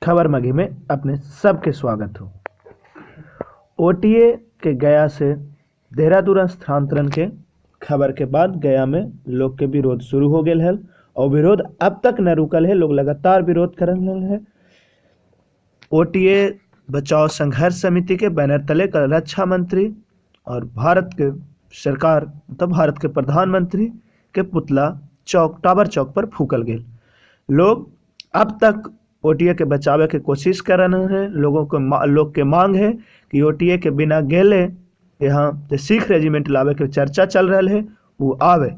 खबर मगही में अपने सबके स्वागत हो। ओटीए के गया से देहरादून स्थानांतरण के खबर के बाद गया में लोग के विरोध शुरू हो गया है और विरोध अब तक न रुकल है, लोग लगातार विरोध कर रहे हैं। ओटीए बचाओ संघर्ष समिति के बैनर तले कल रक्षा मंत्री और भारत के सरकार मतलब भारत के प्रधानमंत्री के पुतला चौक टावर चौक पर फूकल गया। लोग अब तक ओटीए के बचावे के कोशिश कर रहे हैं। लोगों को लोग के मांग है कि ओटीए के बिना गेले यहाँ सिख रेजिमेंट लावे के चर्चा चल रहा है वो आवे।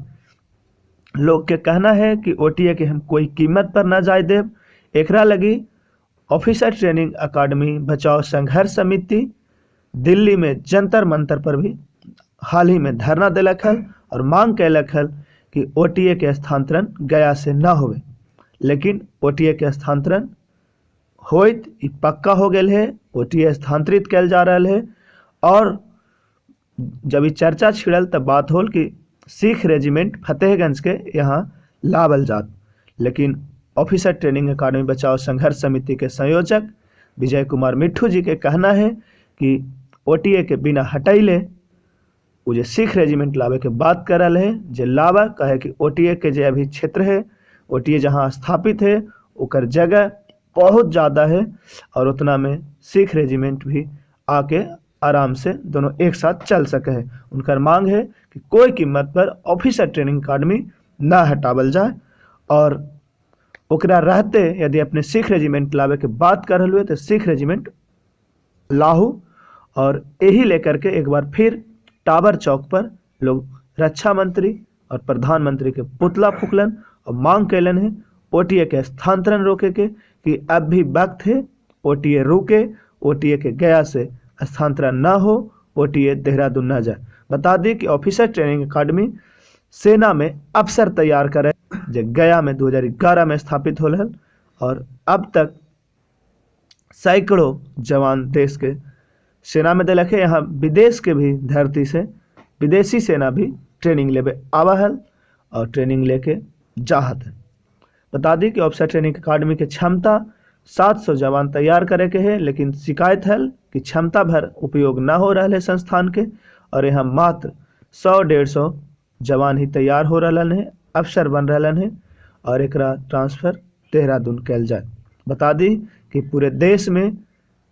लोग के कहना है कि ओटीए के हम कोई कीमत पर ना जाए देव। एकरा लगी ऑफिसर ट्रेनिंग अकादमी बचाओ संघर्ष समिति दिल्ली में जंतर मंतर पर भी हाल ही में धरना दिलक हल और मांग कैलक हल कि ओटीए के स्थानांतरण गया से ना होवे, लेकिन ओटीए के स्थानांतरण होइत पक्का हो गया है। ओटीए स्थानांतरित कैल जा रहा है और जब चर्चा छिड़ल तब बात होल कि सिख रेजिमेंट फतेहगंज के यहाँ लावल जात, लेकिन ऑफिसर ट्रेनिंग अकादमी बचाओ संघर्ष समिति के संयोजक विजय कुमार मिट्ठू जी के कहना है कि ओटीए के बिना हटैले वो जे सिख रेजिमेंट लावे के बात कर रहा है, जे लावा कहे कि ओटीए के जे अभी क्षेत्र है, ओटीए जहाँ स्थापित है ओकर जगह बहुत ज़्यादा है और उतना में सिख रेजिमेंट भी आके आराम से दोनों एक साथ चल सके है। उनका मांग है कि कोई कीमत पर ऑफिसर ट्रेनिंग अकादमी ना हटावल जाए और ओकरा रहते यदि अपने सिख रेजिमेंट लावे के बात कर रहे तो सिख रेजिमेंट लाहू। और यही लेकर के एक बार फिर टावर चौक पर लोग रक्षा मंत्री और प्रधानमंत्री के पुतला फूकलन और मांग कैलन है ओटीए के स्थानांतरण रोके के कि अब भी वक्त है ओटीए रुके, ओटीए के गया से स्थानांतरण ना हो, ओटीए देहरादून ना जाए। बता दी कि ऑफिसर ट्रेनिंग अकादमी सेना में अफसर तैयार करे जो गया में 2011 में स्थापित होल हल और अब तक सैकड़ों जवान देश के सेना में दिलक है। यहाँ विदेश के भी धरती से विदेशी सेना भी ट्रेनिंग लेवे आवा हल और ट्रेनिंग लेके जाहत है। बता दी कि ऑफिसर ट्रेनिंग अकादमी के क्षमता 700 जवान तैयार करे के है, लेकिन शिकायत है कि क्षमता भर उपयोग ना हो रहा है संस्थान के और यहाँ मात्र 100-150 जवान ही तैयार हो रहा है, अफसर बन रहा है और एकरा ट्रांसफर देहरादून कैल जाए। बता दी कि पूरे देश में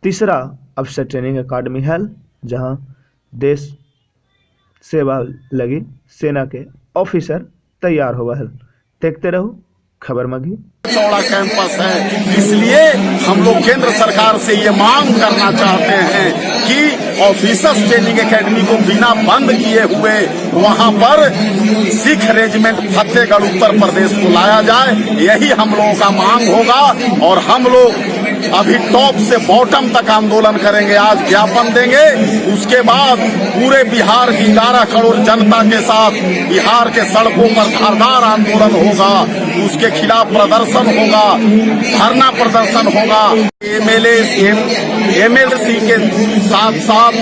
तीसरा अफसर ट्रेनिंग अकादमी है जहाँ देश सेवा लगी सेना के ऑफिसर तैयार हुआ है। देखते रहो खबर मगही। चौड़ा कैंपस है, इसलिए हम लोग केंद्र सरकार से ये मांग करना चाहते हैं कि ऑफिसर्स ट्रेनिंग एकेडमी को बिना बंद किए हुए वहां पर सिख रेजिमेंट फतेहगढ़ उत्तर प्रदेश को लाया जाए। यही हम लोगों का मांग होगा और हम लोग अभी टॉप से बॉटम तक आंदोलन करेंगे। आज ज्ञापन देंगे, उसके बाद पूरे बिहार की 11 करोड़ जनता के साथ बिहार के सड़कों पर धारदार आंदोलन होगा, उसके खिलाफ प्रदर्शन होगा, धरना प्रदर्शन होगा। एमएलए एमएलसी के साथ साथ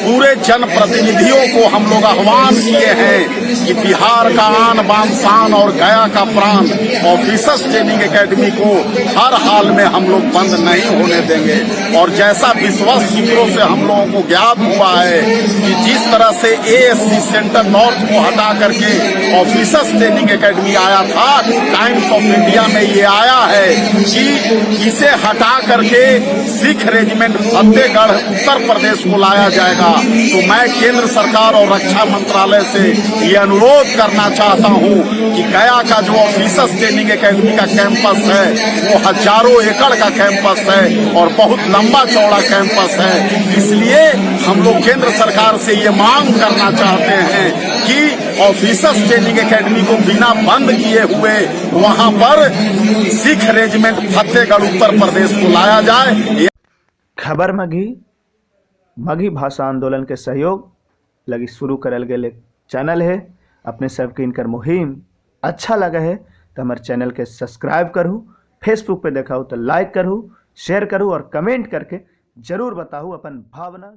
पूरे जनप्रतिनिधियों को हम लोग आह्वान किए हैं कि बिहार का आन बान शान और गया का प्राण ऑफिसर्स ट्रेनिंग एकेडमी को हर हाल में हम लोग बंद नहीं होने देंगे। और जैसा विश्वस्त सूत्रों से हम लोगों को ज्ञात हुआ है कि जिस तरह से एएससी सेंटर नॉर्थ को हटा करके ऑफिसर्स ट्रेनिंग एकेडमी आया था, टाइम्स ऑफ इंडिया में ये आया है कि इसे हटा करके सिख रेजिमेंट फतेहगढ़ उत्तर प्रदेश को लाया जाएगा। तो मैं केंद्र सरकार और रक्षा मंत्रालय से ये अनुरोध करना चाहता हूं कि गया का जो ऑफिसर्स ट्रेनिंग एकेडमी का कैंपस है वो हजारों एकड़ का कैंपस है और बहुत लंबा चौड़ा कैंपस है, इसलिए हम लोग केंद्र सरकार से ये मांग करना चाहते हैं कि ऑफिसर्स ट्रेनिंग एकेडमी को बिना बंद किए हुए वहां पर सिख रेजिमेंट फतेहगढ़ उत्तर प्रदेश को लाया जाए। खबर मगही मगही भाषा आंदोलन के सहयोग लगी शुरू करल गए एक चैनल है। अपने सबके इनकर मुहिम अच्छा लगा है तो हमारे चैनल के सब्सक्राइब करूँ, फेसबुक पे देखा हो तो लाइक करूँ, शेयर करूँ और कमेंट करके जरूर बताऊँ अपन भावना।